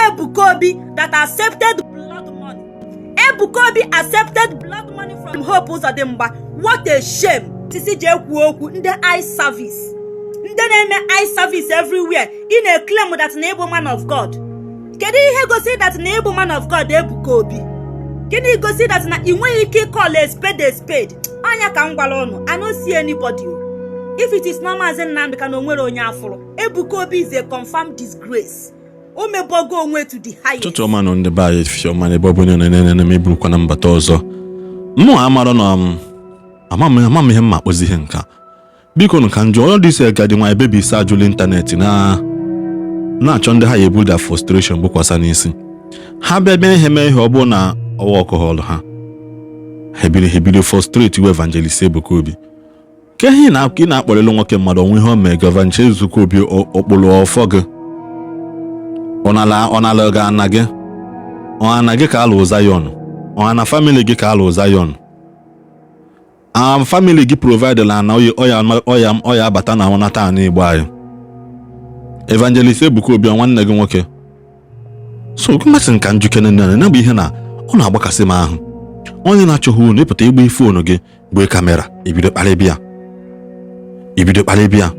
Ebuka Obi that accepted blood money. Ebuka Obi accepted blood money from Hope Uzodimma. What a shame. Sisi jee kwuo okwu ndị eye service, ndị na-eme eye service everywhere. Ị na-eclaim that na ịbụ man of God. Kedu ihe gosi that na ịbụ man of God, Ebuka Obi? Gịnị gosi that na ị nweghị ike ịcall a spade a spade? Anya ka m gwara ụnụ, I no see anybody o. If it is not Maazị Nnamdi Kanu, onwere onye afụrụ. Ebuka Obi is a confirmed disgrace. O mebogo onwe to the highest. Ụtụtụ ọma nụ, ndị be anyị. Efifi ọma n'ebe ọ bụla na-enene m. Eburukwa na mbata ọzọ. Mụ amara na m ama m ihe m ma akpọzi ihe nka. Biko nụ, ka njụ onye dị isi agadi nwaanyị bebi isi ajụla ịntanetị na na-achọ ndị ha ya ebu da frustration bụkwasa n'isi ha bịa bịa ihe mee ihe. Ọ bụrụ na ọwa ọkụhọlụ ha, ha ebiri frustrate iwe Evangelist Ebuka Obi. Ka ihe ị na-akpọrịlụ nwoke mmadụ onwe ihe o mee gị. Evangelist Ebuka Obi, okpuru ọfọ gị ọ nala gị, ana gị ọ ana gị ka alụ Zion, ọ ana family gị ka alụ Zion. Am family gị provide la na ọya ọya ọya abata na nata ana Igbo anyị. Evangelist Ebuka Obi, nwanne gị nwoke, so mmasị nka njikere nne na bụ ihe na ọ na-agbakasị m ahụ. Onye na-achọghị unu ịpụta igbe phone gị gbee camera, ibido kparịbịa, ibido kparịbịa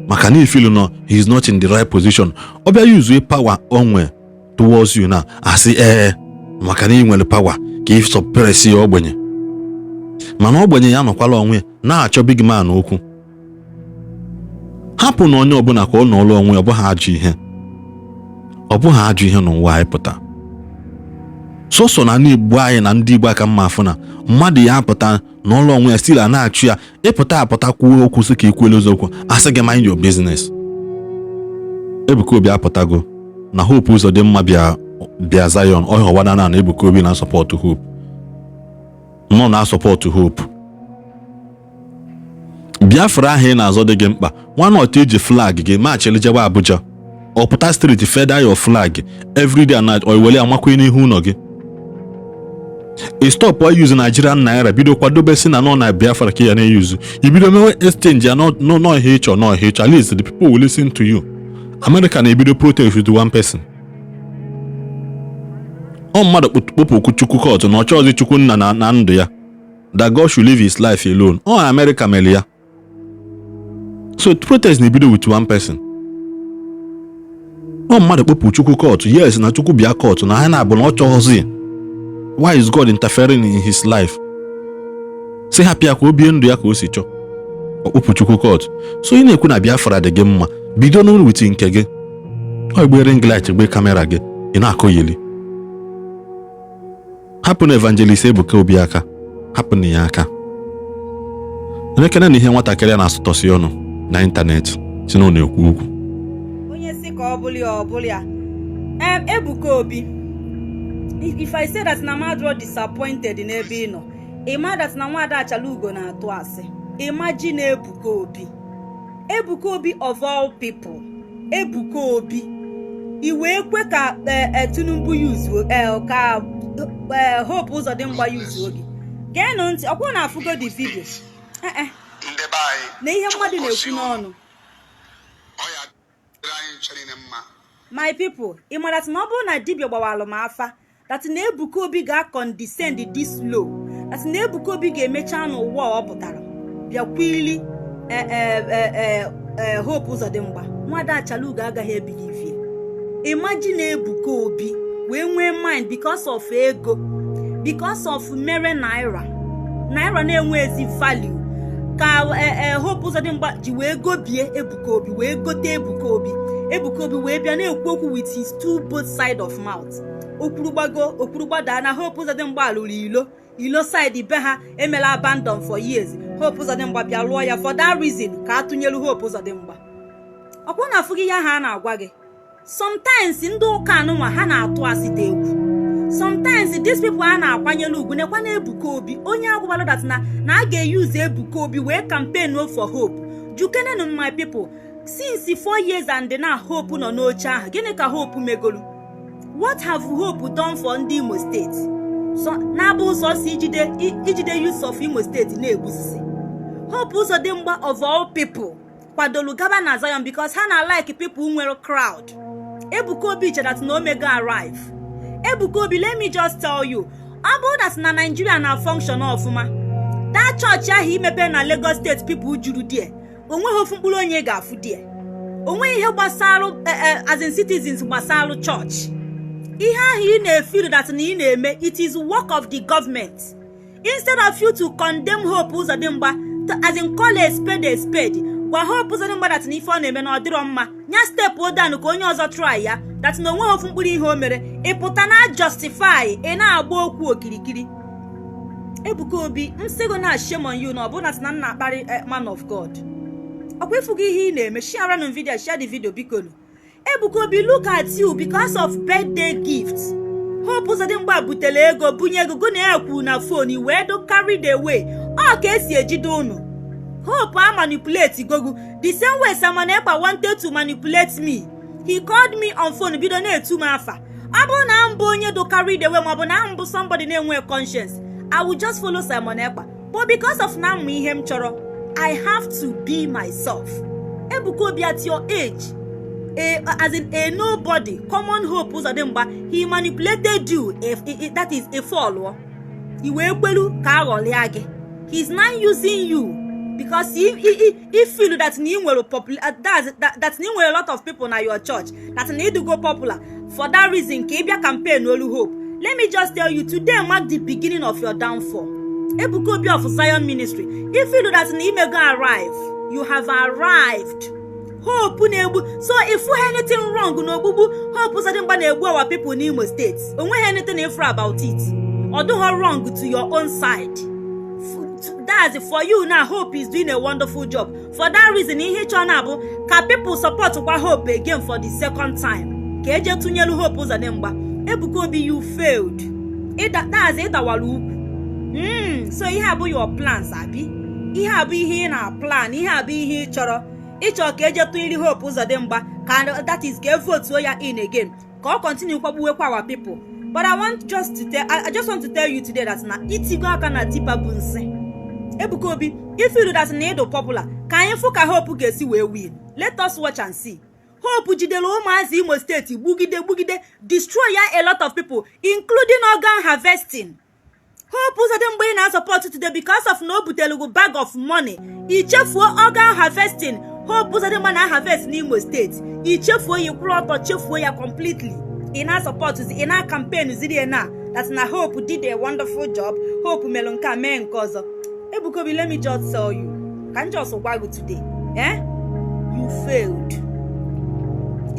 maka na ifilu nọ he is not in the right position. Ọ bịa use power o nwe towards you na asị ee, maka na ị nwere power ka ị suppress ya ogbenye. Mana ogbenye ya nọkwala onwe na-achọ big man okwu. Hapụ na onye ọbụla ka ọ nọọlụ onwe ya. Ọ bụghị ajọ ihe, ọ bụghị ajọ ihe n'ụwa anyị pụta sọsọ na ndị Igbo anyị na ndị Igbo aka mma afụ na mmadụ ya apụta n'ụlọ onwe ya, still a na-achụ ya. Ịpụta apụta kwuo okwu sị ka ikwuelu eziokwu, asị gị mind your business. Ebuka Obi apụtago na Hope Uzodimma bịa bịa Zion ọhịa ọwana na Ebuka Obi na support Hope, nọ na support Hope. Biafra ahụ ị na-azọ dị gị mkpa nwana otu iji flag gị machili jewe Abuja, ọpụta street, feather your flag every day and night, ọ were amakwa n'ihu ụlọ gị. Ị stop use Nigerian naira, bido kwadobe si na nọ na Biafra ka ya na-eyuzu. Ibido mewe exchange ya nọ ihe ịchọ, nọ ihe ịchọ. At least the people will listen to you. America na-ebido protest with one person. Ọ mmadụ kpọpụ Chukwu court na ọ chọọzi Chukwu nna na ndụ ya, that God should live his life alone. Ọ America mere ya. So protest na-ebido with one person. Ọ mmadụ kpọpụ Chukwu court, yes, na Chukwu bịa court na ha na-abụ na ọ chọghọzi. Why is God interfering in his life? Si hapụ ya ka o bie ndụ ya ka o si chọọ. Ọkpụpụ Chukwu court. So ị na-ekwu na Biafra dị gị mma, bido n'ụlọ with nke gị. Ọ gbe ring light, gbe camera gị, ị na-akọyeli. Hapụ na Evangelist Ebuka Obi aka, hapụ na ya aka. Elekere na ihe nwatakịrị a na-asụtọsị ọnụ na ịntanetị si na ọ na-ekwu okwu. Onye si ka ọ bụrụ ya, ọ bụrụ ya. Ebuka Obi, if I say that na m adịrọ disappointed n'ebe ị nọ, ịma that na nwada Achalugo na-atụ asị. Imagine Ebuka Obi, Ebuka Obi of all people, Ebuka Obi, i wee kwe ka Tinubu yuzuo, ka Hope Uzodimma yuzuo gị. Geenụ ntị, ọkwụ na afụgo the video. Ndị be anyị, na ihe mmadụ Chukwu na-ekwu gozie unu. n'ọnụ. Ọ ya dịrị anyị nche niile mma. My people, ị mara na ọ bụrụ na dibịa gbawalụ m afa that na Ebuka Obi ga-condescend this low, that na Ebuka Obi ga-emecha n'ụwa ọ pụtara bịakwili Hope Uzodimma, nwada Achalugo agaghị ebelivie. Imagine Ebuka Obi wee nwee mind because of ego, because of mere naira, naira na-enwe ezi value, ka Hope Uzodimma ji wee gobie Ebuka Obi, wee gote Ebuka Obi. Ebuka Obi wee bịa na-ekwu okwu with his two both side of mouth. Okwuru gbago, okwuru gbadaa na Hope Uzodimma lụrụ ilo ilo side be ha emela abandon for years. Hope Uzodimma bịa lụọ ya. For that reason ka a tụnyelu Hope Uzodimma. Ọkwa na afụ gị ihe ahụ a na-agwa gị. Sometimes ndị ụka anụnwa ha na-atụ asị dị egwu. Sometimes these people a na-akwanyere ugwu nekwa na Ebuka Obi, onye agwụbala that na a ga-eyuzu Ebuka Obi wee campaign for Hope. Jukenenu my people, since 4 years and now Hope nọ n'oche ahụ, gịnị ka Hope megolu? What have Hope done for ndị Imo Steeti? So na-abụ ụzọ si ijide youths of Imo Steeti na-egbusisi. Hope Uzodimma of all people kwadolu gaba na Zion because ha na like people nwere crowd. Ebuka Obi chere that na o mego arrive. Ebuka Obi, let me just tell you, ọ bụrụ that na Nigeria na function ọfụma, that church ahụ imepe na Lagos State, people juru there, onweghị ofu mkpụrụ onye ga-afụ there. Onweghị ihe gbasara as in citizens gbasara church. Ihe ahụ ị na-efeel that na ị na-eme, it is work of the government. Instead of you to condemn Hope Uzodimma, to, as in, call a spade a spade, gwa Hope Uzodimma that na ife ọ na-eme na ọ dịrọ mma, nya step down ka onye ọzọ try ya, that na onweghị ofu mkpụrụ ihe o mere, ị pụta na justify, ị na-agba okwu okirikiri. Ebuka Obi, m sịgo na shame on you, na ọ bụ na na nna akparị man of God. Ọkwa ịfụgo ihe ị na-eme? Share nụ video, share the video, biko nu. Ebuka Obi, look at you. Because of birthday gift, Hope Uzodimma butere ego bunye ego go na ya kwuru na phone, wee do carried away. Ọ ka esi ejide unu. Hope a manipulate gogu the same way Simon Ekpa wanted to manipulate me. He called me on phone, bido na-etu m afa. Ọ bụrụ na m bụ onye do carried away, maọbụ na m bụ somebody na-enwe conscience, I will just follow Simon Ekpa. But because of na mma ihe m chọrọ, I have to be myself. Ebuka Obi, at your age, a as in a nobody, common Hope Uzodimma, he manipulated you. If that is a fall, i wee kwelu ka aghọlịa gị. He is now using you because he feel that na ị nwere popular, that na ị nwere a lot of people na your church, that na ịdịgo popular. For that reason ka ị bịa campaign olu Hope. Let me just tell you, today mark the beginning of your downfall, Ebuka Obi of Zion Ministry. If you do that na imego arrive, you have arrived. Hope na-egbu, so if anything wrong n'ogbugbu Hope Uzodimma na-egbu our people n'Imo State, onweghị anything ifru about it. Ọ dịghọ wrong to your own side. That's for you now. Hope is doing a wonderful job. For that reason, ihe ịchọ na-abụ ka people support kwa Hope again for the second time, ka eje tụnyelu Hope Uzodimma. Ebuka Obi, you failed. That's ịdawara ukwu. So ihe abụ your plans, abi ihe abụ ihe ị na-plan, ihe abụ ihe ị chọrọ, ịchọ ka eje tụnyere Hope Uzodimma, ka that is ka e votuo ya in again, ka ọ continue kwagbuwekwa our people. But I just want to tell you today that na itigo aka na tipper bụ nsị. Ebuka Obi, if you do that na ịdụ popular, ka anyị fụ ka Hope ga-esi wee win. Let us watch and see. Hope jidere ụmụazị Imo Steeti, gbugide gbugide, destroy ya a lot of people, including organ harvesting. Hope Uzodimma ị na-asupport today, because of na o butere gị bag of money, ichefuo organ harvesting Hope Uzodimma na harvest n'Imo Steeti. Ichefuo ya, kwụrụ ọtọ chefuo ya completely. Ị na-asupport, ị na-campaign ziri ya na that na Hope did a wonderful job, Hope mere nke a, mee nke ọzọ. Ebuka Obi, let me just tell you, ka m just gwa gị today, eh, you failed.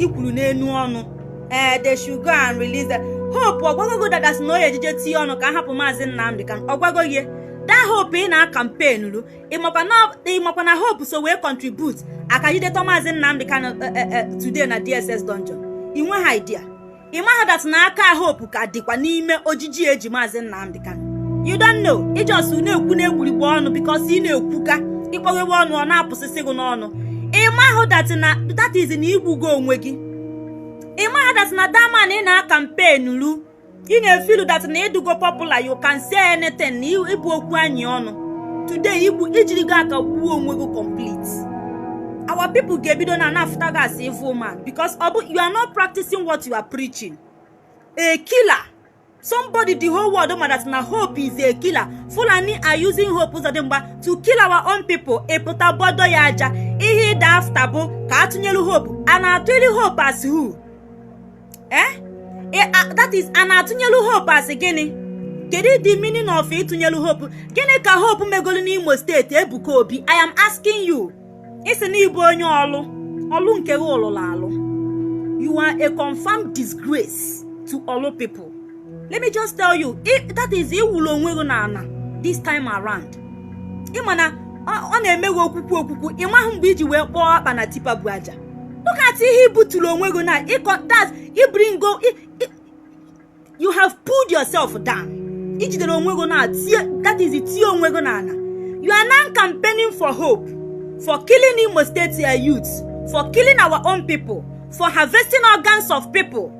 I kwuru n'enu ọnụ, ee, they should go and release the Hope. Ọgwagogo that that's na oya ejije tinye ọnụ ka a hapụ Maazị Nnamdị ka ọgwago ihe. That Hope ị na-campaign ru, ịmakwa na Hope so wee contribute akajideta Maazị Nnamdị Kanu today na DSS dungeon. Ị nweghị idea. Ị maghị that na aka Hope ka dịkwa n'ime ojiji eji Maazị Nnamdị Kanu. You don't know. Ị just na-ekwu na-egburigbu ọnụ because ị na-ekwuka ịkpọghewe ọnụ, ọ na-apụsịsị gị n'ọnụ. Ị mahụ that na that is na igbugo onwe gị. Ị maghị that na that man ị na-campaign ru, ị na-efeel that na ịdụgo popular, you can say anything, na ịbụ okwu anyị ọnụ today, igbu ijirigo aka gbuo onwe gị complete. Our people ga-ebido na anafụta gị as evil man because ọ bụ you are not practicing what you are preaching. A killer, somebody the whole world ma that na Hope is a killer. Fulani are using Hope Uzodimma to kill our own people. Ịpụta bodo ya aja. Ihe ịda after bụ ka atụnyelu Hope. A na-atụnyelu Hope as who? Eh, that is, a na-atụnyelu Hope as gịnị? Kedu the meaning of ịtụnyelu Hope? Gịnị ka Hope megolu n'Imo Steeti? Ebuka Obi, I am asking you. Isi na ịbụ onye ọlụ, ọlụ nke gị ụlụrụ alụ. You are a confirmed disgrace to Orlu people. Let me just tell you, that is iwulu onwe gị n'ala this time around. Ịma na ọ na-eme gị okwukwu okwukwu, ị maghị mgbe iji wee kpọọ akpa na tipper bụ aja. Look at ihe ibuturu onwe gị na ịkọ that ibringo. You have pulled yourself down. Ijidere onwe gị na tie, that is, tie onwe gị n'ala. You are now campaigning for Hope for killing Imo State youths, for killing our own people, for harvesting organs of people.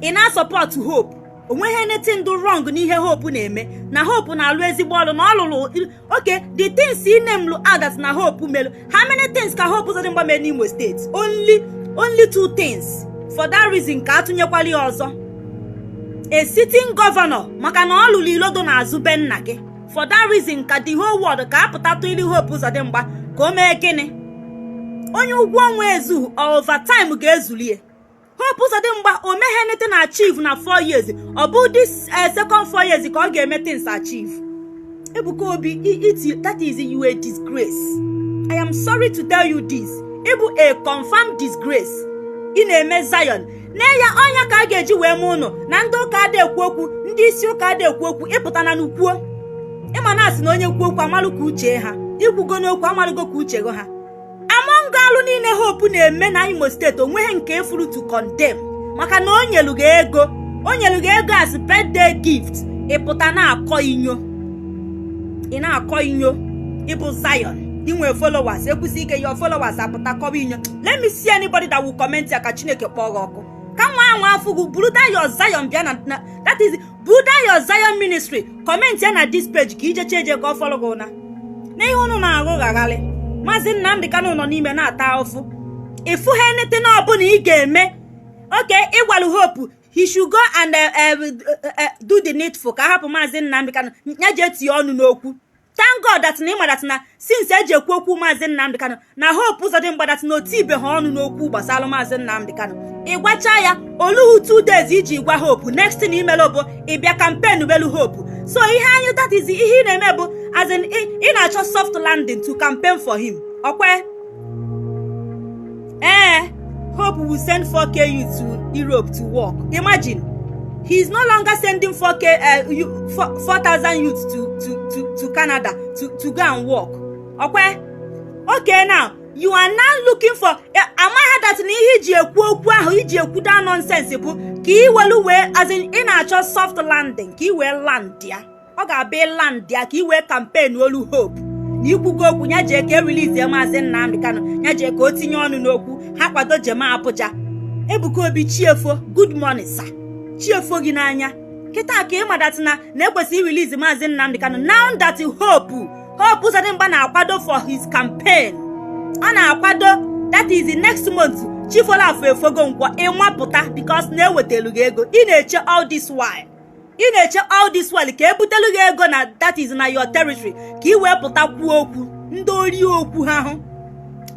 Ị na-support Hope. Onweghị anything do wrong n'ihe Hope na-eme, na Hope na-alụ ezigbo ọrụ, na ọ lụrụ. Okay, the things ị name out that na Hope melu, how many things ka Hope Uzodimma mere n'Imo State? Only Only two things. For that reason ka atụnyekwala ya ọzọ a sitting governor, maka na ọ lụrụ ilodo n'azụ be nna gị. For that reason ka the whole world ka apụta tụili Hope Uzodimma ka o mee gịnị? Onye ụgwọ ọnwa ezughị, overtime ga-ezulie. Hope Uzodimma o meghe anything achieve na 4 years. Ọ bụ this second 4 years ka ọ ga-eme things achieve. Ebuka Obi, it that is, you a disgrace. I am sorry to tell you this, ịbụ a confirmed disgrace. Ị na-eme Zion na ya ọnya ka a ga-eji wee mee ụnụ na ndị ụka ada ekwu okwu, ndị isi ụka ada ekwu okwu. Ịpụta na nukwuo, ịma na asị na onye kwuo okwu amalụ ka uche ha. Ikwugo n'okwu, amalụgo ka uche go ha. Among alụ niile Hope na-eme na Imo Steeti, onweghị nke efuru to condemn, maka na o nyelu gị ego, o nyelu gị ego as birthday gift. Ịpụta na-akọ inyo, ị na-akọ inyo. Ịbụ Zion, inwe followers, ekwusi ike your followers apụta kọba inyo. Let me see anybody that will comment ya. Ka Chineke kpọọ gị ọkụ, ka nwa anwa afụgụ buru that your Zion bịa na that is, buru that your Zion ministry, comment ya na this page, ka ijecha eje ka ọ follow gị ụna n'ihe unu na-aghụ ghagharị. Maazị Nnamdị Kanụ nọ n'ime na-ata ahụfụ, ịfụ ha anything ọbụla ị ga-eme. Okay, ịgwalụ Hope he should go and do the needful ka hapụ Maazị Nnamdị Kanụ, ya jee tinye ọnụ n'okwu. Thank God that na ịma that na since eji ekwu okwu Maazị Nnamdị Kanụ na Hope Uzodimma, that na otu ibe ha ọnụ n'okwu gbasara Maazị Nnamdị Kanụ. Ịgwacha ya oluhu 2 days iji gwa Hope, next thing imere bụ ịbịa campaign belu Hope. So ihe anyị, that is, ihe ị na-eme bụ, as in, ị na-achọ soft landing to campaign for him. Ọkwe ee, Hope will send 4K youth to Europe to work. Imagine, he is no longer sending 4K 4,000 youths to Canada to go and work. Ọkwe, okay, now you are now looking for amagha that na ihe iji ekwu okwu ahụ, iji ekwu that nonsense, bụ ka ị welu wee, as in, ị na-achọ soft landing ka ị wee land ya. Ọ ga-abịa land ya ka ị wee campaign olu Hope na ikwugo okwu ya jee ka e release Maazị Nnamdị Kanụ, ya jee ka o tinye ọnụ n'okwu ha kwado jem Abuja. Ebuka Obi, chiefo, good morning sir. Chiefo gị n'anya kịta ka ị that na na-ekwesịghị irelease Maazị Nnamdị Kanụ. Now that Hope Uzodimma na-akwado for his campaign, ọ na-akwado, that is the next month. Chifolafọ efogo nkwọ ịnwapụta because na-ewetelu gị ego. Ị na-eche all this while, ị na-eche all this while ka ebutelu gị ego na, that is, na your territory, ka ị wee pụta kwuo okwu ndị ori okwu ha hụ.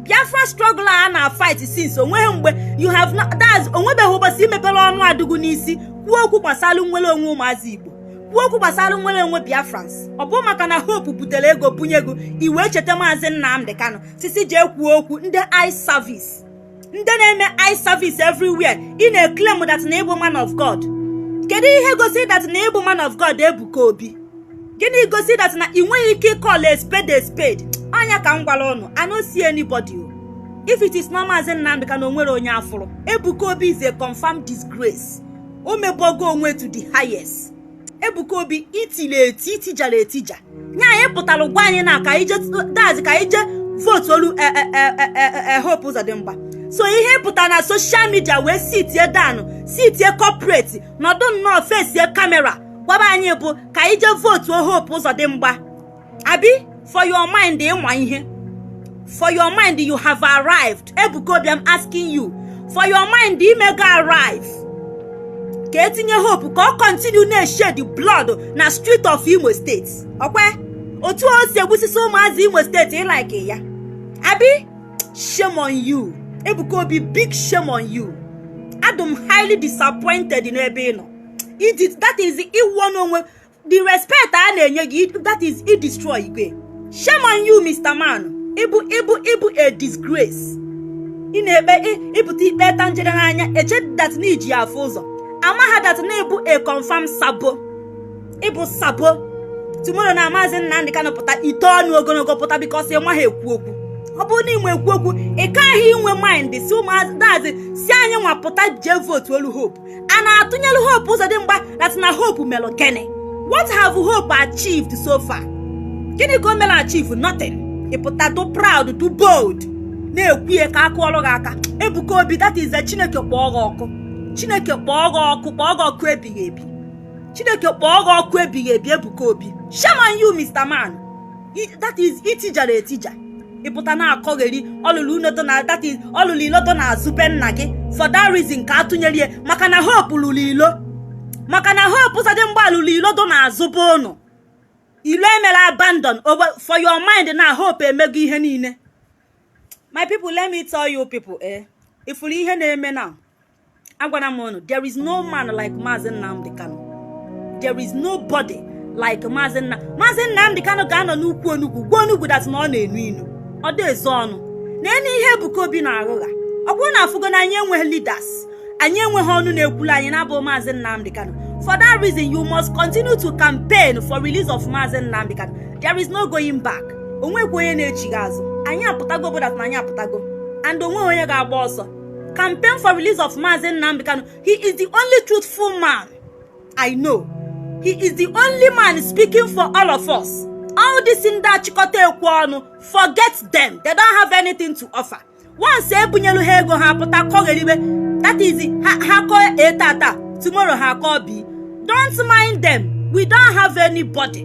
Biafra struggle a na fight since, onweghị mgbe you have not, that's, onwebeghị ụbọchị imepere ọnụ adụgụ n'isi kwuo okwu gbasara nwere onwe ụmụazị Igbo, kwuo okwu gbasara nwere onwe Biafrans. Ọ bụ maka na Hope butere ego bunye ego, i wee cheta Maazị Nnamdị Kanụ, sisi jee kwuo okwu. Ndị eye service, ndị na-eme eye service everywhere, ị na-eclaim that na ịbụ man of God. Kedu ihe gosi that na ịbụ man of God, Ebuka Obi? Gịnị gosi that na ị nweghị ike ịcall a spade a spade? Anya ka m gwara ụnụ, I no see anybody o. If it is not Maazị Nnamdị Kanụ, onwere onye afụrụ. Ebuka Obi is a confirmed disgrace. O mebogo onwe to the highest. Ebuka Obi, itili eti, itijara etija. Nya anyị pụtara gwa anyị na ka anyị je dazi, ka anyị je vote olu Hope Uzodimma. So ihe pụtara na social media wee sitie down, sitie corporate, nọdụ nnọọ fesie camera gwaba anyị bụ ka anyị jee vote Hope Uzodimma. Abi for your mind, ịnwa ihe, for your mind you have arrived. Ebuka Obi, I'm asking you, for your mind, imego arrive ka etinye Hope ka ọ continue na-eshed blood na street of Imo State? Ọkwe otu o si egbusisi ụmụazị Imo Steeti, ịlike ya abi? Shame on you, Ebuka Obi, big shame on you. Adum highly disappointed n'ebe ị nọ. That is, ịwụ n'onwe the respect a na-enye gị, that is, i destroy igwe. Shame on you, Mr. Man. Ịbụ a disgrace. Ị na-ekpe ịpụta ikpe tanjere n'anya, eche that na iji ya afụ ụzọ, amagha that na ịbụ a confirm sabo. Ịbụ sabo. Tomorrow na Maazị Nnamdị Kanụ pụta, ite ọnụ ogologo pụta, because ị maghị ekwu okwu. Ọ bụrụ na inwe ekwu okwu, ị kaghị inwe mind si ụmụazị dazi si anyị nwa pụta jee vote olu Hope. A na-atụnyelu Hope Uzodimma that na Hope melụ gịnị? What have Hope achieved so far? Gịnị ka o mere achieve? Nothing. Ị pụta do proud, do bold, na-ekwu ya ka akụọrọ gị aka. Ebuka Obi, that is, Chineke kpọọ gị ọkụ. Chineke kpọọ gị ọkụ, kpọọ gị ọkụ ebighị ebi. Chineke kpọọ gị ọkụ ebighị ebi. Ebuka Obi, shame on you, Mr. Man. That is, itijara etija. Ịpụta na-akọgheri ọlụlụ unoto na, that is, ọlụlụ iloto na azụ be nna gị. For that reason ka atụnyere ya, maka na Hope lụrụ ilo, maka na Hope Uzodimma lụrụ ilo do na azụ be ụnụ, ilo emere abandon over for your mind na Hope emego ihe niile. My people, let me tell you people, ifuru ihe na-eme now, agwara m unu, there is no man like Maazị Nnamdi Kanu. There is nobody like Maazị Nnamdi Kanu. Ga-anọ n'ukwu onugwu gwa onugwu that na ọ na-enu inu, ọ dị ezo ọnụ na enu ihe Ebuka Obi na-aghụgha. Ọ bụrụ na afụgo na anyị enweghị leaders, anyị enweghị ọnụ na-ekwulu anyị na-abụ Maazị Nnamdi Kanu. For that reason, you must continue to campaign for release of Maazị Nnamdi Kanu. There is no going back. Onwekwa onye na-echigha azụ. Anyị apụtago bụ that na anyị apụtago, and onweghị onye ga-agba ọsọ. Campaign for release of Maazị Nnamdi Kanu. He is the only truthful man I know. He is the only man speaking for all of us. All this ndị achịkọta ekwe ọnụ, forget them. They don't have anything to offer. Once ebunyelu ha ego, ha pụta kọgheribe. That is, ha kọọ A tata, tomorrow ha kọọ B. Don't mind them. We don't have anybody.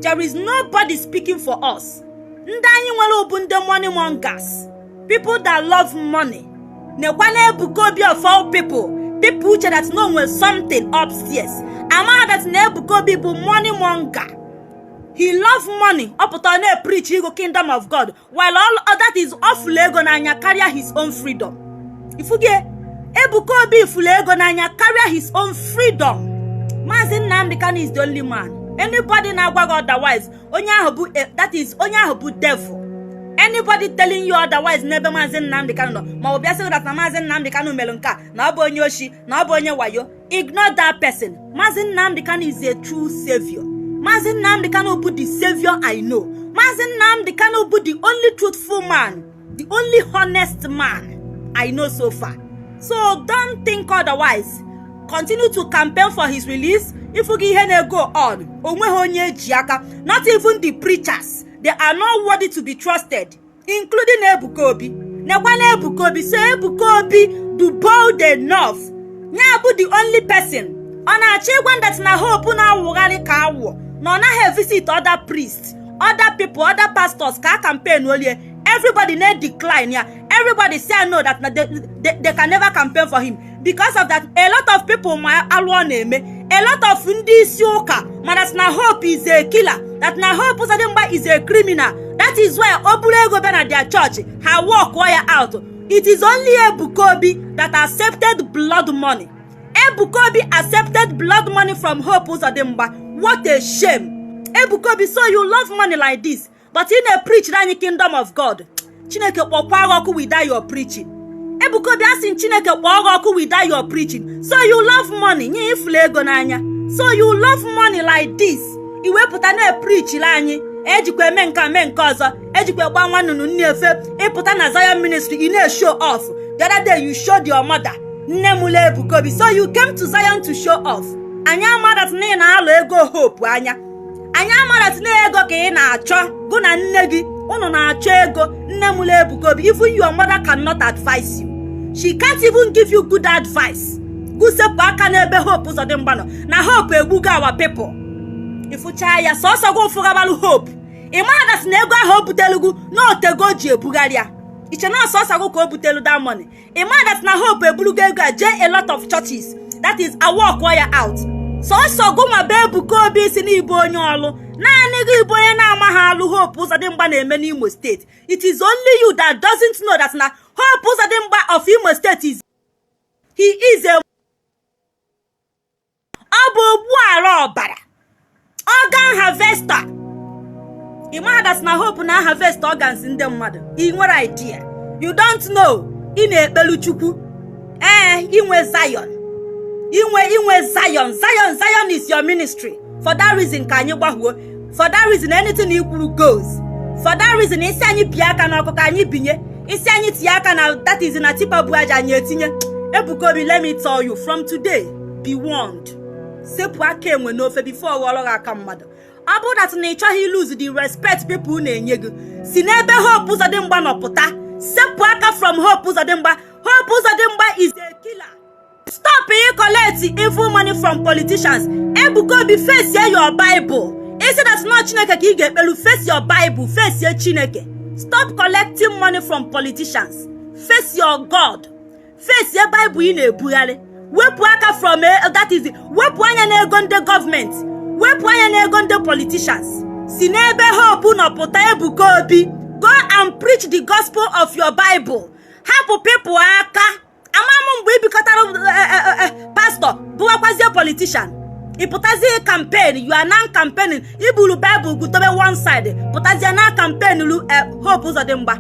There is nobody speaking for us. Ndị anyị nwere bụ ndị money mongers, people that love money. Nekwa na Ebuka Obi of all people. People uche that no nwere something upstairs, amaghị that na Ebuka Obi bụ money monger. He love money. Ọ pụta na-preach ego, kingdom of God, while all that is ọ fụlụ ego n'anya karịa his own freedom. Ifugie Ebuka Obi fụlụ ego n'anya karịa his own freedom. Maazị Nnamdi Kanu is the only man. Anybody na-agwa gị otherwise, onye ahụ bụ, that is, onye ahụ bụ devil. Anybody telling you otherwise n'ebe Maazị Nnamdi Kanu nọ, ma ọ bịa sị that na Maazị Nnamdi Kanu mere nke a, na ọ bụ onye oshi, na ọ bụ onye wayo, ignore that person. Maazị Nnamdi Kanu is a true savior. Maazị Nnamdi Kanu bụ the savior I know. Maazị Nnamdi Kanu bụ the only truthful man, the only honest man I know so far. So don't think otherwise. Continue to campaign for his release. Ifu gị ihe na-ego on, onweghị onye eji aka. Not even the preachers, they are not worthy to be trusted, including Ebuka Obi. Nekwa na Ebuka Obi. So Ebuka Obi do bold enough ya bụ the only person ọ na-achọ ịgwa that na Hope na-awụgharị ka awụ, na ọ naghị visit other priests, other people, other pastors ka a campaign olie. Everybody na decline ya. Everybody say no, that na they can never campaign for him because of that. A lot of people ma alụ ọ na-eme. A lot of ndị isi ụka ma that na Hope is a killer, that na Hope Uzodimma is a criminal. That is why o buru ego bịa na their church, ha work ya out. It is only Ebuka Obi that accepted blood money. Ebuka Obi accepted blood money from Hope Uzodimma. What a shame. Ebuka Obi, so you love money like this, but ị na-preach anyị kingdom of God. Chineke kpọkwa gị ọkụ without your preaching. Ebuka Obi, asị Chineke kpọọ gị ọkụ without your preaching. So you love money, nye ifulu ego n'anya. So you love money like this. Iwepụta na-epreachiri anyị, ejikwa eme nke, mee nke ọzọ, ejikwa gba nwa nnụnụ nne efe. Ịpụta na Zion Ministry, ị na-show off. The other day you showed your mother, nne m lee Ebuka Obi. So you came to Zion to show off. Anyị amarat na ị na-alụ ego Hope anya. Anyị amarat na ego ka ị na-achọ. Gụ na nne gị, unu na-achọ ego. Nne m lee Ebuka Obi. Even your mother cannot advise you. She can't even give you good advice. Gụsepụ aka n'ebe Hope Uzodimma nọ na Hope egbugo our people. Ịfụchaa ya sọsọ gị ụfụgabalụ Hope. Ị mara that na ego ahụ o butelugu na otego o ji ebugharị ya. Iche na ọsọsọ gị ka o butelu that money. Ị mara that na Hope eburugo ego a jee a lot of churches, that is, awọkụọ ya out. Sọsọ gụnwa bụ Ebuka Obi si n'ịbụ onye ọlụ. Naanị gị bụ onye na-amaghị alụ Hope Uzodimma na-eme n'Imo State. It is only you that doesn't know that na Hope Uzodimma of Imo State is, he is a, ọ bụ ogbuara ọbara, organ harvester. Ị mara that na Hope na harvest organs ndị mmadụ. Ị nwere idea? You don't know. Ị na-ekpelu Chukwu. Ee, inwe Zion, inwe Zion. Zion, Zion is your ministry. For that reason ka anyị gbaghuo. For that reason, anything i kwuru goes. For that reason, isi anyị bie aka n'ọkụ ka anyị binye, isi anyị tinye aka na, that is, na tipper bụ aja anyị etinye. Ebuka Obi, let me tell you, from today, be warned. Sepụ aka enwe n'ofe before ghọrọ gị aka mmadụ. Ọ bụrụ that na ị chọghị lose the respect people na-enye gị, si n'ebe Hope Uzodimma nọ pụta. Sepụ aka from Hope Uzodimma. Hope Uzodimma is a killer. Stop collect evil money from politicians. Ebuka Obi, face your Bible. Isi that na Chineke ka ị ga-ekpelu, face your Bible, face Chineke. Stop collecting money from politicians. Face your God. Face your Bible ị na-ebugharị. Wepụ aka from that is, wepụ anya n'ego ndị gọọmenti, wepụ anya n'ego ndị politicians. Si n'ebe Hope nọ pụta. Ebuka Obi, go and preach the gospel of your Bible. Hapụ people aka. Ama m mgbe ibikọtara pastor bụwakwazie politician, ị pụtazie campaign. You are now campaigning. Iburu Bible gudobe one side, pụtazie na campaign lu Hope Uzodimma.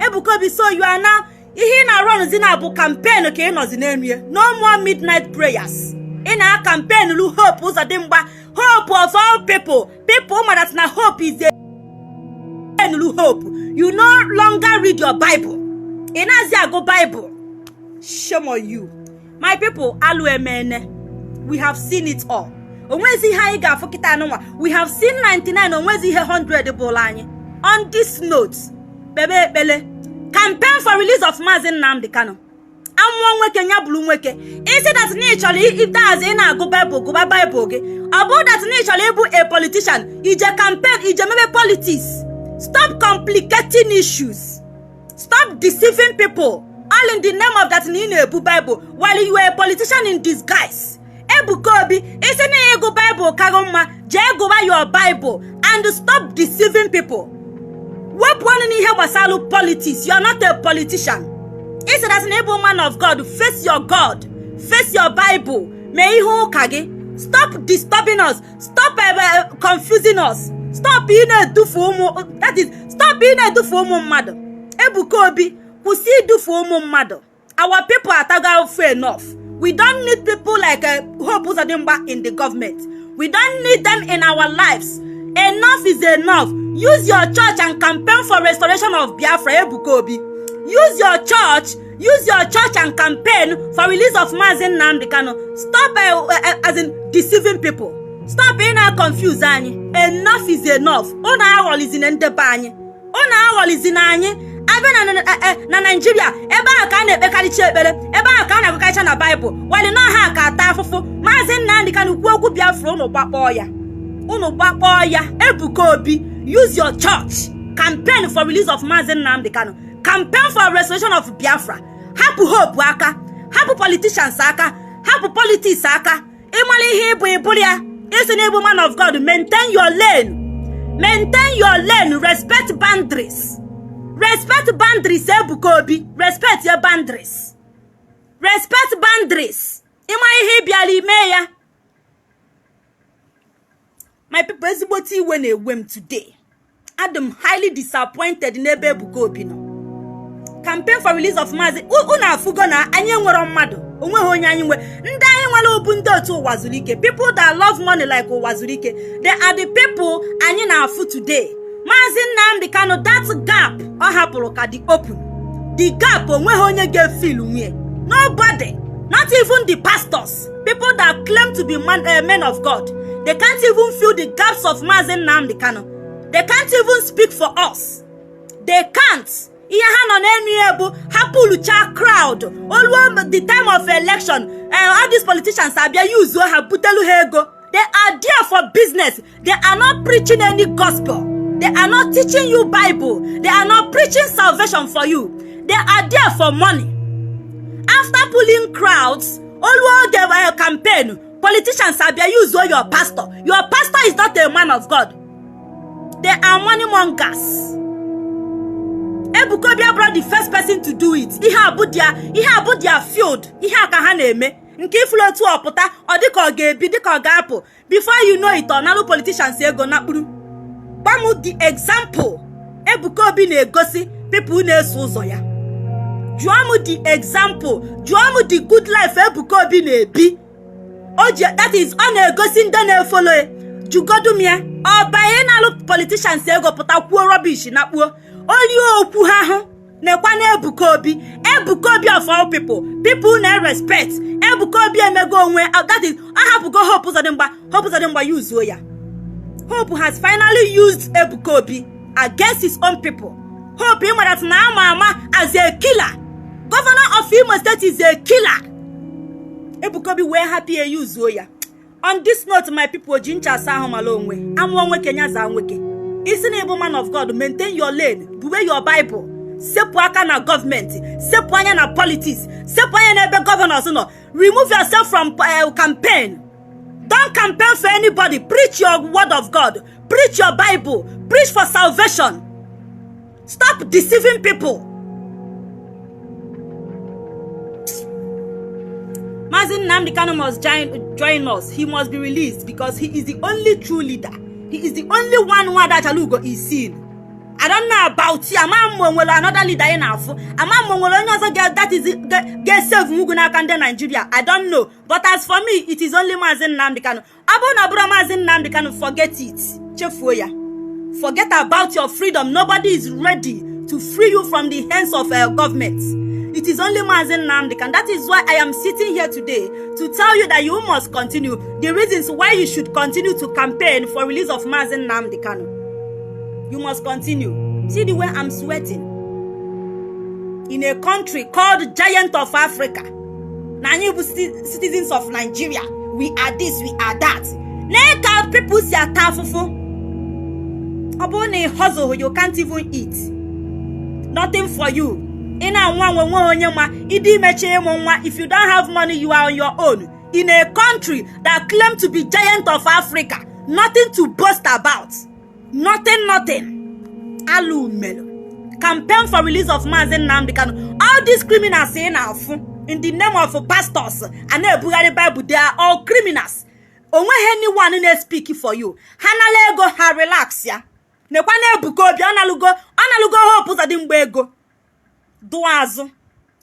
Ebuka Obi, so you are now, ihe ị na-arọnụzi na bụ campaign ka ị nọzi n'enu ya. No more midnight prayers. Ị na campaign lu Hope Uzodimma. Hope of all people, people ma that na Hope is a lu Hope. You no longer read your Bible. Ị na-azị agụ Bible. Shame on you, my people. Alụ emene. We have seen it all. Onwezi ihe anyị ga-afụ kịta anụnwa. We have seen 99. Onwezi ihe 100 bụla anyị. On this note, kpebe ekpele, campaign for release of Maazị Nnamdi Kanu. Amụọ nwoke ya bụrụ nwoke. Isi that na ị chọrọ ideazị ị na-agụ Baịbụl, gụba Baịbụl gị. Ọ bụrụ that na ị chọrọ ịbụ a politician, ije campaign, ije mebe politics. Stop complicating issues. Stop deceiving people, all in the name of that na ị na-ebu Bible while you are a politician in disguise. Ebuka Obi, isi na ịgụ Bible kago mma, jee gụba your Bible and stop deceiving people. Wepụ ọnụ n'ihe gbasara politics. You are not a politician. Isi that na ịbụ man of God, face your God, face your Bible, mee ihe ụka gị. Stop disturbing us. Stop confusing us. Stop ị na-edufu ụmụ, that is, stop ị na-edufu ụmụ mmadụ. Ebuka Obi, kwụsị idufu ụmụ mmadụ. Our people atago afụ enough. We don't need people like Hope Uzodimma in the government. We don't need them in our lives. Enough is enough. Use your church and campaign for restoration of Biafra. Ebuka Obi, use your church, use your church and campaign for release of Mazi Nnamdi Kanu. Stop as in deceiving people. Stop ị na-confuse anyị. Enough is enough. Unu aghọlizina ndị be anyị, unu aghọlizina anyị. Abịa na Naijiria, ebe ahụ ka a na-ekpekarịcha ekpere, ebe ahụ ka a na-agụkarịcha na Baịbụl wali na ọha ka ata afụfụ. Maazị Nnamdị Kanụ kwuo okwu Biafra, unu gbakpọọ ya, unu gbakpọọ ya. Ebuka Obi, use your church, campaign for release of Maazị Nnamdị Kanụ, campaign for restoration of Biafra. Hapụ Hope aka, hapụ politicians aka, hapụ politics aka. Ịmara ihe ịbụ, ịbụrụ ya. Isi na ịbụ man of God, maintain your lane, maintain your lane. Respect boundaries, respect boundaries. Ebuka Obi, respect your boundaries, respect boundaries. Ịma ihe ị bịara ime ya. My people, ezigbote iwe na-ewe m today. Adị m highly disappointed n'ebe Ebuka Obi nọ. Campaign for release of Maazị. Unu afụgo na anyị enwero mmadụ, onweghị onye anyị nwe. Ndị anyị nwere bụ ndị otu ụwa zuru ike, people that love money like ụwa zuru ike. They are the people anyị na-afụ today. Maazị Nnamdi Kanu, that gap ọ hapụrụ ka dị open. The gap, onweghị onye ga-efill nwunye. Nobody, not even the pastors, people that claim to be men of God. They can't even fill the gaps of Maazị Nnamdi Kanu. They can't even speak for us. They can't. Ihe ha nọ n'enu ya bụ ha pulucha crowd. Oluo the time of election, all these politicians abịa yuzuo ha, butelu ha ego. They are there for business. They are not preaching any gospel. They are not teaching you Bible. They are not preaching salvation for you. They are there for money. After pulling crowds, oluo oge campaign, politicians abịa yuzuo your pastor. Your pastor is not a man of God. They are money mongers. Ebuka Obi abụrụ the first person to do it. Ihe abụ their field. Ihe a ka ha na-eme. Nke ifuru otu ọpụta, ọ dịka ọ ga-ebi, dịka ọ ga-apụ, before you know it, ọ nalụ politicians ego nakpuru. Gwa m the example Ebuka Obi na-egosi people na-eso ụzọ ya. Jụọ m the example, jụọ m the good life Ebuka Obi na-ebi o ji, that is, ọ na-egosi ndị na-efollow ya. Jugodu m ya. Ọ banye na-alụ politicians ego, pụta kwuo rubbish na kpuo olie okwu ha hụ nekwa na Ebuka Obi. Ebuka Obi of all people, people na-respect. Ebuka Obi emego onwe, that is, ọ hapụgo Hope Uzodimma. Hope Uzodimma yuzuo ya. Hope has finally used Ebuka Obi against his own people. Hope ị mara na ama ama as a killer. Governor of Imo State is a killer. Ebuka Obi wee hapụ ya, yuzuo ya. On this note, my people, ji ncha asa ahụ mara onwe. Amụọ nwoke, nya zaa nwoke. Ị sị na ị bụ man of God, maintain your lane, buwe your Bible, sepụ aka na gọọmenti, sepụ anya na politics, sepụ anya n'ebe governors nọ. Remove yourself from campaign. Don't campaign for anybody. Preach your word of God, preach your Bible, preach for salvation. Stop deceiving people. Mazi Nnamdi Kanu must join us. He must be released because he is the only true leader. He is the only one Nwada Achalugo is seen. I don't know about you. Ama m nwere another leader ị na-afụ. Ama m nwere onye ọzọ that is ga-esave ugwu n'aka ndị Nigeria. I don't know. But as for me, it is only Mazi Nnamdi Kanu. Ọ bụrụ na ọ bụrọ Mazi Nnamdi Kanu, forget it. Chefuo ya. Forget about your freedom. Nobody is ready to free you from the hands of government. It is only Mazi Nnamdi Kanu. That is why I am sitting here today to tell you that you must continue. The reasons why you should continue to campaign for release of Mazi Nnamdi Kanu. You must continue. See the way I'm sweating. In a country called Giant of Africa. Na anyị bụ citizens of Nigeria. We are this, we are that. Nee ka people si ata afụfụ. Ọ bụrụ na ị hustle, you can't even eat. Nothing for you. Ị na-anwụ anwụ, enweghị onye ma. Ịdị imechi ịmụ nwa, if you don't have money, you are on your own. In a country that claim to be giant of Africa, nothing to boast about. Nothing, nothing. Alụ melu. Campaign for release of Mazi Nnamdi Kanu. All these criminals ị na-afụ in the name of pastors a na-ebugharị Bible, they are all criminals. Onweghị anyone na-speak for you. Ha nala ego ha, relax ya. Nekwa na Ebuka Obi, ọ nalugo Hope Uzodimgba ego dụọ azụ.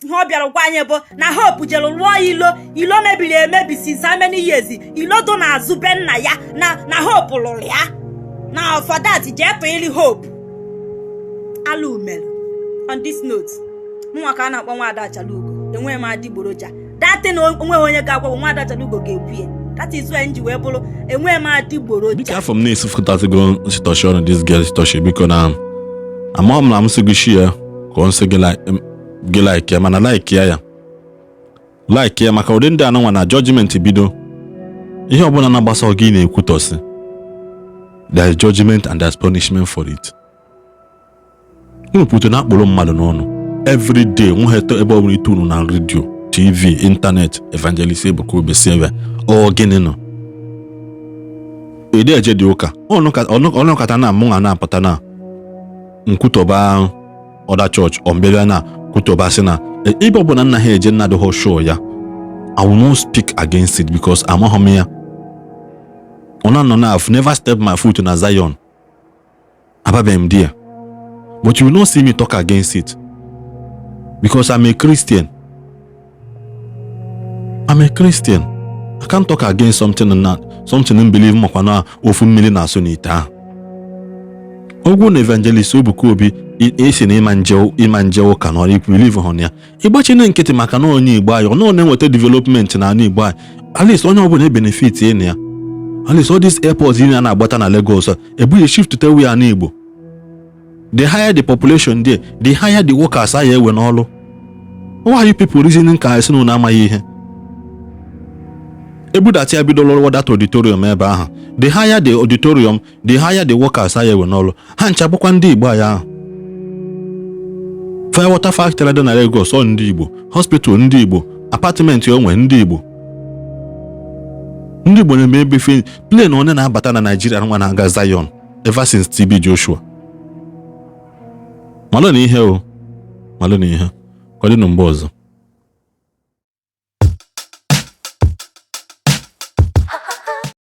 Ihe ọ bịara gwa anyị bụ na Hope jere lụọ ilo, ilo mebiri emebi since how many years, ilo dụ n'azụ be nna ya, na Hope lụrụ ya, na for that jee tụịrị Hope. Alụ mere. On this note, mụnwa ka a na-akpọ Nwaada Achalugo, enweghị m adịgboroja datin. Onweghị onye ga-agwa Nwaada Achalugo ga-ekwu ya. That is why m ji wee bụrụ enweghị m adịgboroja. Biko, afọ m na-esifụtasịgo nsịtọshi ọnụ this girl sịtọshi. Biko, na amaghị m na m sị gị share ka ọ nsị gị like ya, mana like ya, ya like ya, maka ụdị ndị anụnwa na judgment bido ihe ọbụla na-agbasa gị na-ekwutọsị. There is judgment and there is punishment for it. Unu pụta na akpụrụ mmadụ n'ọnụ every day, nweghị ebe ọbụla ite unu na redio, TV, internet. Evangelist Ebuka Obi si ebe ọ gịnị nọ ede eje dị ụka ọnụkata na mụnwa na-apụta na nkwutọba ọda chọọchị ọmbịabịa na kwutọba sị na ebe ọbụla nna ha eje nna dịghọ show ya. I will not speak against it because amaghị m ya. Ọ na-anọ na I've never stepped my foot na Zion, ababeghị m there, but you will not see me talk against it because I'm a Christian. I'm a Christian. I can't talk against something na something m believe, makwa na ofu mmiri na-asụ n'ite ahụ. Ogwu na Evangelist Ebuka Obi esi na ịma nje ụka na ọrụ believe hụ na ya, ịgbachine nkịtị, maka na onye Igbo anyị ọ na-enweta development na ala Igbo anyị. At least onye ọbụla ebenefit na ya. At least all these airports ị na-agbata na Lagos ebughị shift to we ala Igbo. The higher the population there, the higher the workers a ya ewe n'ọrụ. Why are you people reasoning ka esi na unu amaghị ihe? Ebudata ya, bido lụrụ that auditorium ebe ahụ. The higher the auditorium, the higher the workers a ya ewe n'ọrụ. Ha ncha bụkwa ndị Igbo anyị ahụ. Fire water factory dị na Lagos, ọ ndị Igbo. Hospital ndị Igbo, apartment onwe ndị Igbo. Ndị Igbo na-eme ebe fe plane onye na-abata na Nigeria nwa na-aga Zion ever since TB Joshua. Malụ na ihe o malụ na ihe ka ọ dị na mgbe ọzọ.